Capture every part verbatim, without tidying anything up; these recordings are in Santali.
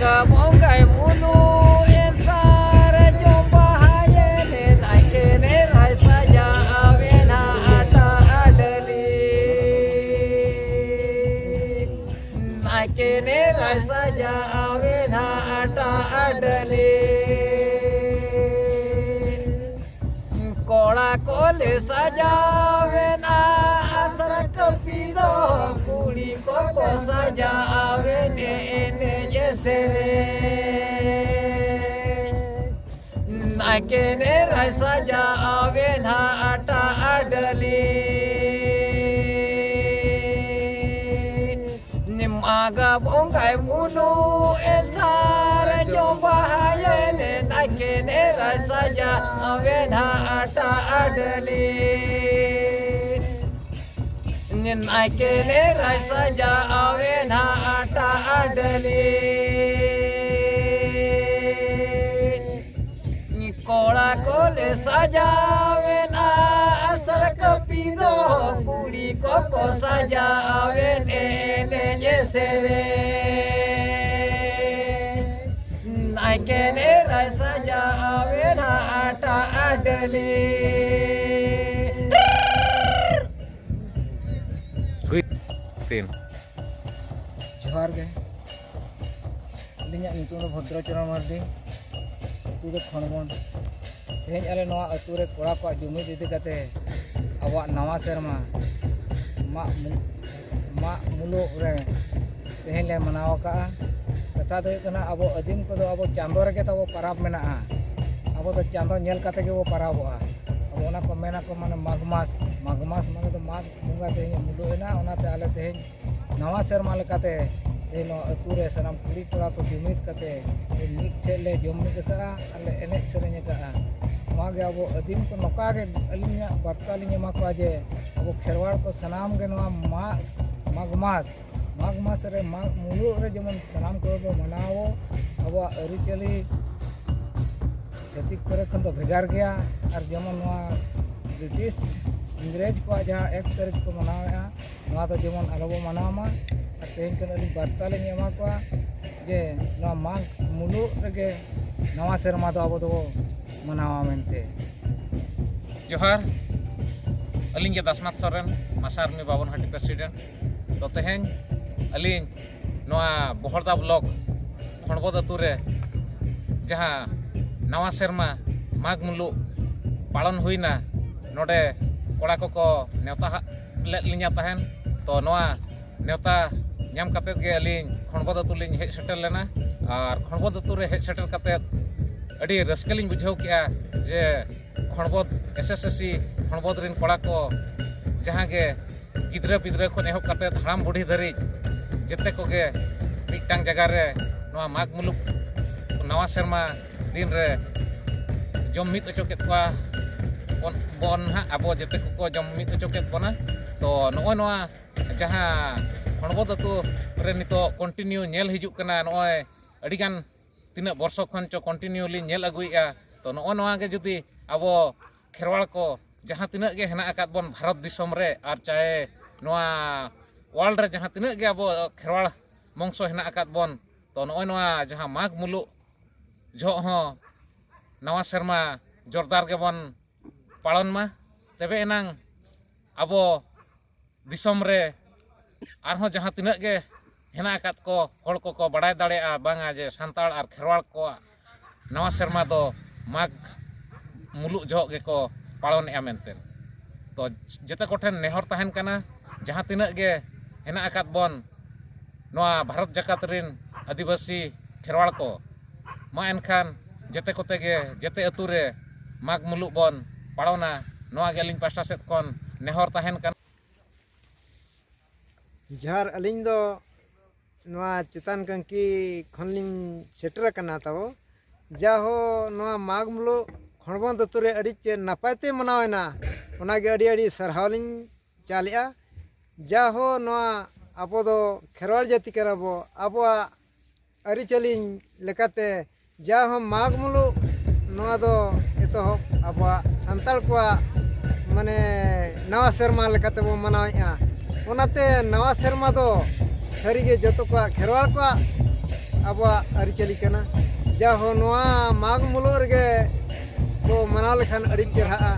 ᱵᱚᱸᱜᱟᱭ ᱢᱩᱞᱩᱜ ᱮᱱ ᱥᱟᱨᱡᱚᱢ ᱵᱟᱦᱟᱭᱮᱱ, ᱱᱟᱭᱠᱮ ᱱᱮᱨᱟᱭ ᱥᱟᱡᱟᱣᱮᱱ ᱦᱟᱴᱟᱜ ᱰᱟᱹᱞᱤ᱾ ᱱᱟᱭᱠᱮ ᱱᱮᱨᱟᱭ ᱥᱟᱡᱟᱣᱮᱱ ᱦᱟᱴᱟᱜ ᱰᱟᱹᱞᱤ᱾ ᱠᱚᱲᱟ ᱠᱚᱞᱮ ᱥᱟᱡᱟᱣᱮᱱᱟ ᱟᱥᱨᱟ ᱠᱟᱹᱯᱤ ᱫᱚ, ᱠᱩᱲᱤ ᱠᱚᱠᱚ ᱥᱟᱡᱟᱣᱮᱱ ᱮᱱᱮᱡ ᱥᱮᱨᱮᱧ᱾ ᱱᱟᱭᱠᱮ ᱱᱮᱨᱟᱭ ᱥᱟᱡᱟᱣᱮᱱ ᱦᱟᱴᱟᱜ ᱰᱟᱹᱞᱤ᱾ ᱢᱟᱜᱽ ᱵᱚᱸᱜᱟᱭ ᱢᱩᱞᱩᱜ ᱮᱱ ᱥᱟᱨᱡᱚᱢ ᱵᱟᱦᱟᱭᱮᱱ, ᱱᱟᱭᱠᱮ ᱱᱮᱨᱟᱭ ᱥᱟᱡᱟᱣᱮᱱ ᱦᱟᱴᱟᱜ ᱰᱟᱹᱞᱤ᱾ ᱱᱟᱭᱠᱮ ᱱᱮᱨᱟᱭ ᱥᱟᱡᱟᱣᱮᱱ ᱦᱟᱴᱟᱜ ᱰᱟᱹᱞᱤ᱾ ᱠᱚᱲᱟ ᱠᱚᱞᱮ ᱥᱟᱡᱟᱣᱮᱱᱟ ᱟᱥᱨᱟ ᱠᱟᱹᱯᱤ ᱫᱚ, ᱠᱩᱲᱤ ᱠᱚᱠᱚ ᱥᱟᱡᱟᱣᱮᱱ ᱮᱱᱮᱡ ᱥᱮᱨᱮᱧ᱾ ᱱᱟᱭᱠᱮ ᱱᱮᱨᱟᱭ ᱥᱟᱡᱟᱣᱮᱱᱟ ᱦᱟᱴᱟᱜ ᱰᱟᱹᱞᱤ᱾ ᱦᱩᱭ ᱛᱤᱱ᱾ ᱡᱚᱦᱟᱨ ᱜᱮ᱾ ᱟᱹᱞᱤᱧᱟᱜ ᱧᱩᱛᱩᱢ ᱫᱚ ᱵᱷᱚᱫᱨᱚᱪᱚᱨᱚᱬ ᱢᱟᱨᱰᱤ, ᱟᱹᱛᱩ ᱫᱚ ᱠᱷᱚᱲᱵᱚᱱ᱾ ᱛᱮᱦᱮᱧ ᱟᱞᱮ ᱱᱚᱣᱟ ᱟᱹᱛᱩ ᱨᱮ ᱠᱚᱲᱟ ᱠᱚᱣᱟᱜ ᱡᱩᱢᱤᱫ ᱤᱫᱤ ᱠᱟᱛᱮ ᱟᱵᱚᱣᱟᱜ ᱱᱟᱣᱟ ᱥᱮᱨᱢᱟ ᱢᱟᱜ ᱢᱩ-, ᱢᱟᱜ ᱢᱩᱞᱩᱜ ᱨᱮ ᱛᱮᱦᱮᱧ ᱞᱮ ᱢᱟᱱᱟᱣ ᱟᱠᱟᱫᱼᱟ᱾ ᱠᱟᱛᱷᱟ ᱫᱚ ᱦᱩᱭᱩᱜ ᱠᱟᱱᱟ, ᱟᱵᱚ ᱟᱹᱫᱤᱢ ᱠᱚᱫᱚ ᱟᱵᱚ ᱪᱟᱸᱫᱚ ᱨᱮᱜᱮ ᱛᱟᱵᱚ ᱯᱟᱨᱟᱵᱽ ᱢᱮᱱᱟᱜᱼᱟ᱾ ᱟᱵᱚ ᱫᱚ ᱪᱟᱸᱫᱚ ᱧᱮᱞ ᱠᱟᱛᱮ ᱜᱮᱵᱚ ᱯᱟᱨᱟᱵᱚᱜᱼᱟ᱾ ᱟᱵᱚ ᱚᱱᱟ ᱠᱚ ᱢᱮᱱᱟ ᱠᱚ, ᱢᱟᱱᱮ ᱢᱟᱜᱽ ᱢᱟᱥ, ᱢᱟᱜᱽ ᱢᱟᱥ ᱢᱟᱱᱮ ᱫᱚ ᱢᱟᱜᱽ ᱵᱚᱸᱜᱟ ᱛᱮᱦᱮᱧ ᱢᱩᱞᱩᱜ ᱮᱱᱟ, ᱚᱱᱟᱛᱮ ᱟᱞᱮ ᱛᱮᱦᱮᱧ ᱱᱟᱣᱟ ᱥᱮᱨᱢᱟ ᱞᱮᱠᱟᱛᱮ ᱛᱮᱦᱮᱧ ᱱᱚᱣᱟ ᱟᱹᱛᱩ ᱨᱮ ᱥᱟᱱᱟᱢ ᱠᱩᱲᱤ ᱠᱚᱲᱟ ᱠᱚ ᱡᱩᱢᱤᱫ ᱠᱟᱛᱮ ᱛᱮᱦᱮᱧ ᱢᱤᱫ ᱴᱷᱮᱡ ᱞᱮ ᱡᱚᱢ ᱢᱤᱫ ᱟᱠᱟᱫᱼᱟ ᱟᱨ ᱞᱮ ᱮᱱᱮᱡ ᱥᱮᱨᱮᱧ ᱟᱠᱟᱫᱼᱟ᱾ ᱱᱚᱣᱟ ᱜᱮ ᱟᱵᱚ ᱟᱹᱫᱤᱢ ᱠᱚ ᱱᱚᱝᱠᱟ ᱜᱮ ᱟᱹᱞᱤᱧᱟᱜ ᱵᱟᱨᱛᱟ ᱞᱤᱧ ᱮᱢᱟ ᱠᱚᱣᱟ ᱡᱮ ᱟᱵᱚ ᱠᱷᱮᱨᱣᱟᱲ ᱠᱚ ᱥᱟᱱᱟᱢ ᱜᱮ ᱱᱚᱣᱟ ᱢᱟᱜᱽ, ᱢᱟᱜᱽ ᱢᱟᱥ, ᱢᱟᱜᱽ ᱢᱟᱥ ᱨᱮ ᱢᱟᱜᱽ ᱢᱩᱞᱩᱜ ᱨᱮ ᱡᱮᱢᱚᱱ ᱥᱟᱱᱟᱢ ᱠᱚ ᱵᱚ ᱢᱟᱱᱟᱣ ᱟᱵᱚᱣᱟᱜ ᱟᱹᱨᱤᱪᱟᱹᱞᱤ ᱪᱷᱟᱹᱛᱤᱠ ᱠᱚᱨᱮ ᱠᱷᱚᱱ ᱫᱚ ᱵᱷᱮᱜᱟᱨ ᱜᱮᱭᱟ᱾ ᱟᱨ ᱡᱮᱢᱚᱱ ᱱᱚᱣᱟ ᱵᱨᱤᱴᱤᱥ, ᱤᱝᱨᱮᱡᱽ ᱠᱚᱣᱟᱜ ᱡᱟᱦᱟᱸ ᱮᱠ ᱛᱟᱹᱨᱤᱠᱷ ᱠᱚ ᱢᱟᱱᱟᱣᱮᱫᱼᱟ, ᱱᱚᱣᱟ ᱫᱚ ᱡᱮᱢᱚᱱ ᱟᱞᱚ ᱵᱚ ᱢᱟᱱᱟᱣ ᱢᱟ᱾ ᱟᱨ ᱛᱮᱦᱮᱧ ᱠᱷᱚᱱ ᱟᱹᱞᱤᱧ ᱵᱟᱨᱛᱟ ᱞᱤᱧ ᱮᱢᱟ ᱠᱚᱣᱟ, ᱡᱮ ᱱᱚᱣᱟ ᱢᱟᱜᱽ ᱢᱩᱞᱩᱜ ᱨᱮᱜᱮ ᱱᱟᱣᱟ ᱥᱮᱨᱢᱟ ᱫᱚ ᱟᱵᱚ ᱫᱚᱵᱚ ᱢᱟᱱᱟᱣᱟ ᱢᱮᱱᱛᱮ᱾ ᱡᱚᱦᱟᱨ, ᱟᱹᱞᱤᱧ ᱜᱮ ᱫᱟᱥᱱᱟᱛᱷ ᱥᱚᱨᱮᱱ, ᱢᱟᱥᱟ ᱟᱨᱢᱤ ᱵᱟᱵᱚᱱ ᱦᱟᱹᱴᱤ president᱾ ᱛᱚ ᱛᱮᱦᱮᱧ ᱟᱹᱞᱤᱧ ᱱᱚᱣᱟ ᱵᱚᱦᱚᱲᱫᱟ block ᱠᱷᱚᱲᱵᱚᱫ ᱟᱹᱛᱩ ᱨᱮ ᱡᱟᱦᱟᱸ ᱱᱟᱣᱟ ᱥᱮᱨᱢᱟ ᱢᱟᱜᱽ ᱢᱩᱞᱩᱜ ᱯᱟᱞᱚᱱ ᱦᱩᱭᱱᱟ, ᱱᱚᱰᱮ ᱠᱚᱲᱟ ᱠᱚᱠᱚ ᱱᱮᱣᱛᱟ ᱦᱟᱜ ᱞᱮᱫ ᱞᱤᱧᱟ ᱛᱟᱦᱮᱱ᱾ ᱛᱚ ᱱᱚᱣᱟ ᱱᱮᱣᱛᱟ ᱧᱟᱢ ᱠᱟᱛᱮᱫ ᱜᱮ ᱟᱹᱞᱤᱧ ᱠᱷᱚᱲᱵᱚᱫ ᱟᱹᱛᱩ ᱞᱤᱧ ᱦᱮᱡ ᱥᱮᱴᱮᱨ ᱞᱮᱱᱟ᱾ ᱟᱨ ᱠᱷᱚᱲᱵᱚᱫ ᱟᱹᱛᱩ ᱨᱮ ᱦᱮᱡ ᱥᱮᱴᱮᱨ ᱠᱟᱛᱮᱫ ᱟᱹᱰᱤ ᱨᱟᱹᱥᱠᱟᱹ ᱞᱤᱧ ᱵᱩᱡᱷᱟᱹᱣ ᱠᱮᱜᱼᱟ ᱡᱮ ᱠᱷᱚᱲᱵᱚᱫ SSSC ᱠᱷᱚᱲᱵᱚᱫ ᱨᱤᱱ ᱠᱚᱲᱟ ᱠᱚ ᱡᱟᱦᱟᱸ ᱜᱮ ᱜᱤᱫᱽᱨᱟᱹ ᱯᱤᱫᱽᱨᱟᱹ ᱠᱷᱚᱱ ᱮᱦᱚᱵ ᱠᱟᱛᱮᱫ ᱦᱟᱲᱟᱢ ᱵᱩᱰᱷᱤ ᱫᱷᱟᱹᱨᱤᱡ ᱡᱮᱛᱮ ᱠᱚᱜᱮ ᱢᱤᱫᱴᱟᱝ ᱡᱟᱭᱜᱟ ᱨᱮ ᱱᱚᱣᱟ ᱢᱟᱜᱽ ᱢᱩᱞᱩᱜ ᱱᱟᱣᱟ ᱥᱮᱨᱢᱟ ᱫᱤᱱ ᱨᱮ ᱡᱚᱢ ᱢᱤᱫ ᱦᱚᱪᱚ ᱠᱮᱫ ᱠᱚᱣᱟ ᱵᱚᱱ, ᱵᱚᱱ ᱦᱟᱸᱜ ᱟᱵᱚ ᱡᱮᱛᱮ ᱠᱚᱠᱚ ᱡᱚᱢ ᱢᱤᱫ ᱦᱚᱪᱚ ᱠᱮᱫ ᱵᱚᱱᱟ᱾ ᱛᱚ ᱱᱚᱜᱼᱚᱭ ᱱᱚᱣᱟ ᱡᱟᱦᱟᱸ ᱠᱷᱚᱲᱵᱚᱫ ᱟᱹᱛᱩ ᱨᱮ ᱱᱤᱛᱚᱜ continue ᱧᱮᱞ ᱦᱤᱡᱩᱜ ᱠᱟᱱᱟ, ᱱᱚᱜᱼᱚᱭ ᱟᱹᱰᱤᱜᱟᱱ ᱛᱤᱱᱟᱹᱜ ᱵᱚᱨᱥᱚ ᱠᱷᱚᱱ ᱪᱚ continue ᱞᱤᱧ ᱧᱮᱞ ᱟᱹᱜᱩᱭᱮᱫᱼᱟ᱾ ᱛᱚ ᱱᱚᱜᱼᱚ ᱱᱚᱣᱟ ᱜᱮ ᱡᱩᱫᱤ ᱟᱵᱚ ᱠᱷᱮᱨᱣᱟᱲ ᱠᱚ ᱡᱟᱦᱟᱸ ᱛᱤᱱᱟᱹᱜ ᱜᱮ ᱦᱮᱱᱟᱜ ᱟᱠᱟᱫ ᱵᱚᱱ ᱵᱷᱟᱨᱚᱛ ᱫᱤᱥᱚᱢ ᱨᱮ, ᱟᱨ ᱪᱟᱦᱮ ᱱᱚᱣᱟ world ᱨᱮ ᱡᱟᱦᱟᱸ ᱛᱤᱱᱟᱹᱜ ᱜᱮ ᱟᱵᱚ ᱠᱷᱮᱨᱣᱟᱲ ᱵᱚᱝᱥᱚ ᱦᱮᱱᱟᱜ ᱟᱠᱟᱫ ᱵᱚᱱ, ᱛᱚ ᱱᱚᱜᱼᱚᱭ ᱱᱚᱣᱟ ᱡᱟᱦᱟᱸ ᱢᱟᱜᱽ ᱢᱩᱞᱩᱜ ᱡᱚᱦᱚᱜ ᱦᱚᱸ ᱱᱟᱣᱟ ᱥᱮᱨᱢᱟ ᱡᱳᱨᱫᱟᱨ ᱜᱮᱵᱚᱱ ᱯᱟᱞᱚᱱ ᱢᱟ, ᱛᱚᱵᱮ ᱮᱱᱟᱝ ᱟᱵᱚ ᱫᱤᱥᱚᱢ ᱨᱮ ᱟᱨᱦᱚᱸ ᱡᱟᱦᱟᱸ ᱛᱤᱱᱟᱹᱜ ᱜᱮ ᱦᱮᱱᱟᱜ ᱟᱠᱟᱫ ᱠᱚ ᱦᱚᱲ ᱠᱚᱠᱚ ᱵᱟᱲᱟᱭ ᱫᱟᱲᱮᱭᱟᱜᱼᱟ ᱵᱟᱝᱟ ᱡᱮ ᱥᱟᱱᱛᱟᱲ ᱟᱨ ᱠᱷᱮᱨᱣᱟᱲ ᱠᱚᱣᱟᱜ ᱱᱟᱣᱟ ᱥᱮᱨᱢᱟ ᱫᱚ ᱢᱟᱜᱽ ᱢᱩᱞᱩᱜ ᱡᱚᱦᱚᱜ ᱜᱮᱠᱚ ᱯᱟᱞᱚᱱᱮᱜᱼᱟ ᱢᱮᱱᱛᱮ᱾ ᱛᱚ ᱡᱮᱛᱮ ᱠᱚᱴᱷᱮᱱ ᱱᱮᱦᱚᱨ ᱛᱟᱦᱮᱱ ᱠᱟᱱᱟ, ᱡᱟᱦᱟᱸ ᱛᱤᱱᱟᱹᱜ ᱜᱮ ᱦᱮᱱᱟᱜ ᱟᱠᱟᱫ ᱵᱚᱱ ᱱᱚᱣᱟ ᱵᱷᱟᱨᱚᱛ ᱡᱟᱠᱟᱛ ᱨᱤᱱ ᱟᱹᱫᱤᱵᱟᱹᱥᱤ ᱠᱷᱮᱨᱣᱟᱲ ᱠᱚ, ᱢᱟ ᱮᱱᱠᱷᱟᱱ ᱡᱮᱛᱮ ᱠᱚᱛᱮ ᱜᱮ ᱡᱮᱛᱮ ᱟᱹᱛᱩ ᱨᱮ ᱢᱟᱜᱽ ᱢᱩᱞᱩᱜ ᱵᱚᱱ ᱯᱟᱲᱚᱱᱟ᱾ ᱱᱚᱣᱟ ᱜᱮ ᱟᱹᱞᱤᱧ ᱯᱟᱥᱴᱟ ᱥᱮᱫ ᱠᱷᱚᱱ ᱱᱮᱦᱚᱨ ᱛᱟᱦᱮᱱ ᱠᱟᱱᱟ᱾ ᱡᱚᱦᱟᱨ, ᱟᱹᱞᱤᱧ ᱫᱚ ᱱᱚᱣᱟ ᱪᱮᱛᱟᱱ ᱠᱟᱹᱝᱠᱤ ᱠᱷᱚᱱᱞᱤᱧ ᱥᱮᱴᱮᱨ ᱟᱠᱟᱱᱟ ᱛᱟᱵᱚ᱾ ᱡᱟᱦᱳ, ᱱᱚᱣᱟ ᱢᱟᱜᱽ ᱢᱩᱞᱩᱜ ᱠᱷᱚᱲᱵᱚᱸᱫ ᱟᱹᱛᱩ ᱨᱮ ᱟᱹᱰᱤ ᱪᱮ-, ᱱᱟᱯᱟᱭ ᱛᱮ ᱢᱟᱱᱟᱣᱮᱱᱟ, ᱚᱱᱟᱜᱮ ᱟᱹᱰᱤ ᱟᱹᱰᱤ ᱥᱟᱨᱦᱟᱣ ᱞᱤᱧ ᱪᱟᱞᱮᱜᱼᱟ᱾ ᱡᱟᱦᱳ, ᱱᱚᱣᱟ ᱟᱵᱚ ᱫᱚ ᱠᱷᱮᱨᱣᱟᱲ ᱡᱟᱹᱛᱤ ᱠᱟᱱᱟ ᱵᱚ, ᱟᱵᱚᱣᱟᱜ ᱟᱹᱨᱤᱪᱟᱹᱞᱤ ᱞᱮᱠᱟᱛᱮ ᱡᱟᱦᱳ ᱢᱟᱜᱽ ᱢᱩᱞᱩᱜ ᱱᱚᱣᱟ ᱫᱚ ᱮᱛᱚᱦᱚᱵ ᱟᱵᱚᱣᱟᱜ ᱥᱟᱱᱛᱟᱲ ᱠᱚᱣᱟᱜ ᱢᱟᱱᱮ ᱱᱟᱣᱟ ᱥᱮᱨᱢᱟ ᱞᱮᱠᱟᱛᱮ ᱵᱚ ᱢᱟᱱᱟᱣᱮᱫᱼᱟ᱾ ᱚᱱᱟᱛᱮ ᱱᱟᱣᱟ ᱥᱮᱨᱢᱟ ᱫᱚ ᱥᱟᱹᱨᱤᱜᱮ ᱡᱚᱛᱚ ᱠᱚᱣᱟᱜ ᱠᱷᱮᱨᱣᱟᱲ ᱠᱚᱣᱟᱜ ᱟᱵᱚᱣᱟᱜ ᱟᱹᱨᱤᱪᱟᱹᱞᱤ ᱠᱟᱱᱟ᱾ ᱡᱟᱦᱳ, ᱱᱚᱣᱟ ᱢᱟᱜᱽ ᱢᱩᱞᱩᱜ ᱨᱮᱜᱮ ᱠᱚ ᱢᱟᱱᱟᱣ ᱞᱮᱠᱷᱟᱱ ᱟᱹᱰᱤ ᱪᱮᱨᱦᱟᱜᱼᱟ᱾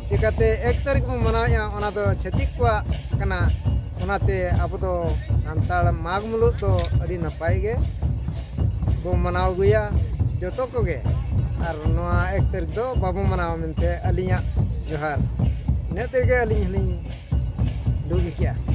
ᱪᱤᱠᱟᱹᱛᱮ ᱮᱠ ᱛᱟᱹᱨᱤᱠᱷ ᱵᱚᱱ ᱢᱟᱱᱟᱣᱮᱫᱼᱟ, ᱚᱱᱟ ᱫᱚ ᱪᱷᱟᱹᱛᱤᱠ ᱠᱚᱣᱟᱜ ᱠᱟᱱᱟ᱾ ᱚᱱᱟᱛᱮ ᱟᱵᱚ ᱫᱚ ᱥᱟᱱᱛᱟᱲ ᱢᱟᱜᱽ ᱢᱩᱞᱩᱜ ᱫᱚ ᱟᱹᱰᱤ ᱱᱟᱯᱟᱭ ᱜᱮ ᱵᱚ ᱢᱟᱱᱟᱣ ᱟᱹᱜᱩᱭᱟ ᱡᱚᱛᱚ ᱠᱚᱜᱮ᱾ ᱟᱨ ᱱᱚᱣᱟ ᱮᱠ ᱛᱟᱹᱨᱤᱠᱷ ᱫᱚ ᱵᱟᱵᱚ ᱢᱟᱱᱟᱣᱟ ᱢᱮᱱᱛᱮ ᱟᱹᱞᱤᱧᱟᱜ ᱡᱚᱦᱟᱨ᱾ ᱤᱱᱟᱹᱜ ᱛᱮᱜᱮ ᱟᱹᱞᱤᱧ ᱦᱚᱸᱞᱤᱧ ᱫᱩᱜ ᱠᱮᱜᱼᱟ᱾